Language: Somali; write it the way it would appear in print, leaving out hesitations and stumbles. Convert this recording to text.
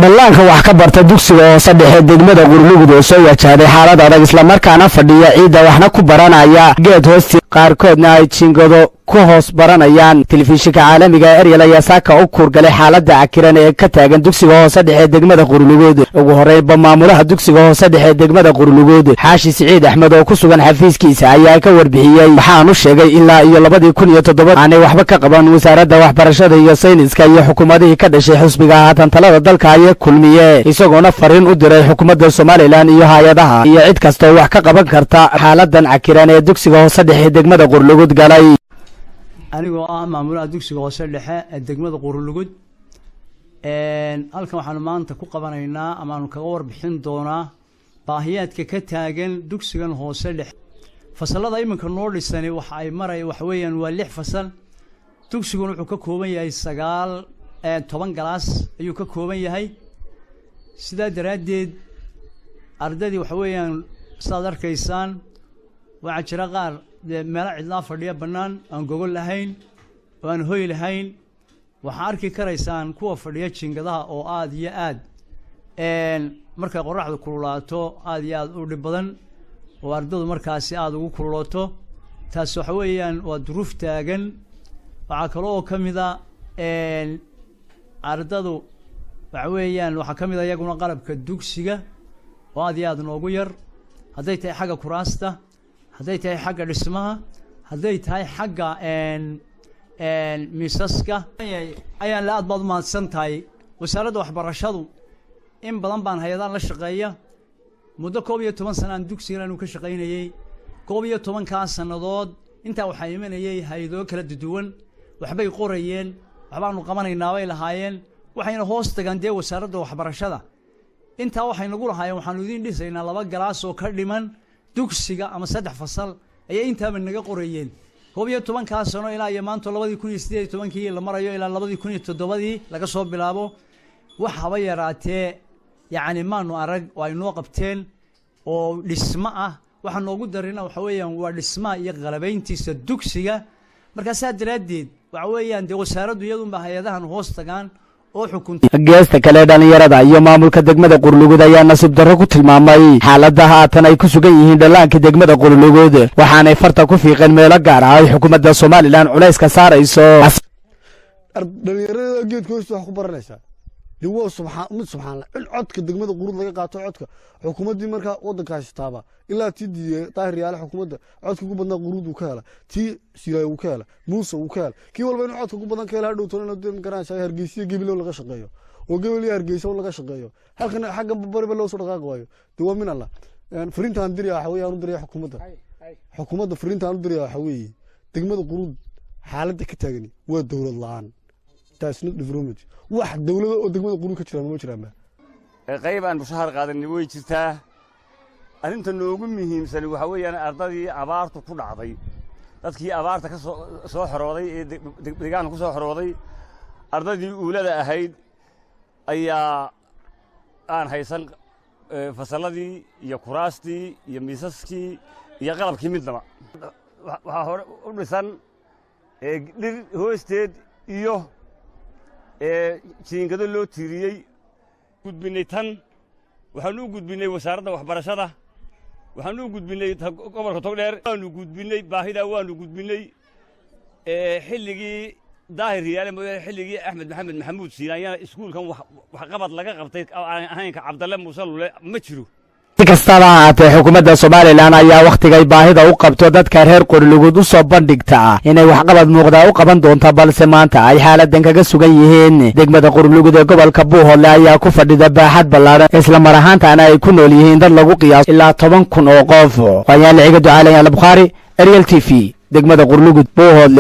Dhallaanka wax ka barta dugsiga hoose dhexe degmada Qurlugud oo soo wajahday xaalad adag, islamarkaana fadhiya ciidda, waxna ku baranaya geed hoosti, qaarkoodna ay jiingado ku hoos baranayaan. Telefishinka caalamiga ee Eryal ayaa saaka u kuurgalay xaaladda cakiran ee ka taagan dugsiga hoose dhexe degmada Qurlugud. Ugu horreynba, maamulaha dugsiga hoose dhexe degmada Qurlugud, Xaashi Siciid Axmed, oo ku sugan xafiiskiisa ayaa ka warbixiyey. Waxaanu sheegay ilaa iyo 2007 aanay waxba ka qaban wasaaradda waxbarashada iyo sayniska iyo xukuumadihii ka dhashay xusbiga haatan talada dalka aye Kulmiye, isagoona fariin u diray xukuumadda Somaliland iyo hay-adaha iyo cid kastoo wax ka qaban karta xaaladan cakiran ee dugsiga hoose dhexe degmada Qurlugud galay. Anigoo ah maamulaha dugsiga hoose dhexe ee degmada Qurlugud, halkan waxaanu maanta ku qabanaynaa amaanu kaga warbixin doonaa baahiyaadka ka taagan dugsigan hoose dhexe. Fasalada iminka noo dhisani waxa ay maraya waxa weeyaan waa lix fasal. Dugsiguna wuxuu ka kooban yahay 19 galaas ayuu ka kooban yahay. Sidaa daraaddeed, ardaydii waxa weeyaan sidaad arkaysaan, waxaa jira qaar dee meelo cidlaa fadhiya, bannaan, aan gogol lahayn oo aan hoy lahayn. Waxaa arki karaysaan kuwa fadhiya jiingadaha oo aada iyo aad, markay qoraxdu kululaato, aada iyo aada u dhib badan oo ardadu markaasi aada ugu kululooto. Taas waxa weeyaan waa duruuf taagan. Waxaa kale oo ka mid a ardadu waxa weeyaan waxaa ka mid a iyaguna qalabka dugsiga oo aada iyo aada noogu yar, hadday tahay xagga kuraasta, hadday tahay xagga dhismaha, hadday tahay xagga miisaska. Ayaan la aad baad umahadsan tahay. Wasaaradda waxbarashadu in badan baan hay-adaan la shaqeeya. Muddo 11 sana aan dugsigan anu ka shaqaynayey. 11-kaa sannadood intaa waxaa imanayay hay-ado kala duwan. Waxbay qorayeen, waxbaanu qabanaynaa bay lahaayeen, waxayna hoos tagaan dee wasaaradda waxbarashada. Intaa waxay nagu lahaayeen waxaanu idiin dhisaynaa laba galaas oo ka dhiman dugsiga ama saddex fasal ayay intaaba naga qorayeen. 11-kaa sano ilaa iyo maanta 2018-kii la marayo, ilaa 2007-dii laga soo bilaabo, wax haba yaraatee yacni maanu arag oo ay noo qabteen oo dhismo ah. Waxaa noogu darina waxa weeyaan waa dhismaha iyo qalabayntiisa dugsiga. Markaa saa daraaddeed waxa weeyaan dee wasaaraddu iyadunba hay-adahan hoos tagaan oo xukunta. Geesta kale, dhallinyarada iyo maamulka degmada Qurlugud ayaa nasiib darro ku tilmaamay xaaladda haatan ay ku sugan yihiin dhallaanka degmada Qurlugud, waxaanay farta ku fiiqeen meelo gaar ah ay xukuumadda Somaliland culayska saarayso. Dhalinyarada geedka hoosta wax ku baranaysaa dee waa subxaan mid subxaanla in codka degmada Qurud laga qaato. Codka xukuumaddii markaa waddanka haysataaba ilaa tii diiday Daahir Yaale, xukuumadda codka ugu badnaa Qurud uu ka hela, tii Siiraay uu ka hela, Muuse uu ka hela, kii walba inuu codka ugu badan ka hela. Hadhow toona dee magaranaysaa Hargeysiya Gebilow laga shaqeeyo oo Gebel iyo Hargeysa laga shaqeeyo, halkan xagga bariba loo soo dhaqaaqi waayo. Dee waa min Allah. Fariintaan diraya waxa weeye aan u diraya xukuumadda, fariintaan u diraya waxa weeye degmada Qurud xaaladda ka taagani waa dowlad la'aan. That's not development. Wax dowlada oo degmada Qurud ka jiraan ma jiraanba. Qayb aan mushahar qaadanay way jirtaa. Arrinta noogu muhiimsani waxaa weeyaan ardadii abaartu ku dhacday, dadkii abaarta ka soo soo xorooday ee deegaanka ku soo xorooday, ardadii uulada ahayd ayaa aan haysan fasalladii iyo kuraastii iyo miisaskii iyo qalabkii midnaba. Waxaa hore u dhisan dhir hoosteed iyo jiingado loo tiiriyey. Gudbinnay tan, waxaanu u gudbinnay wasaaradda waxbarashada, waxaanu u gudbinnay gobolka Togdheer, waanu gudbinnay baahidaa, waanu gudbinnay xilligii Daahir Riyaale mooyaane. Xilligii Axmed Maxamed Maxamuud Siinaanyana iskuulkan waxqabad laga qabtay aan ahaynka Cabdalle Muuse Lule ma jiro. Si kastaba ha ahaatee, xukuumadda Somaliland ayaa wakhtigay baahida u qabto dadka reer Qorilugud u soo bandhigta inay waxqabad muuqdaa u qaban doonto, balse maanta ay xaaladan kaga sugan yihiin. Degmada Qorilugud ee gobolka Buuhoodle ayaa ku fadhida baaxad ballaadhan, isla mar ahaantaana ay ku nool yihiin dad lagu qiyaaso ilaa 10,000 oo qof. Waayaan Liciga Ducaalayan Albukhaari, Ariel TV, degmada Qurlugud, Buuhoodle.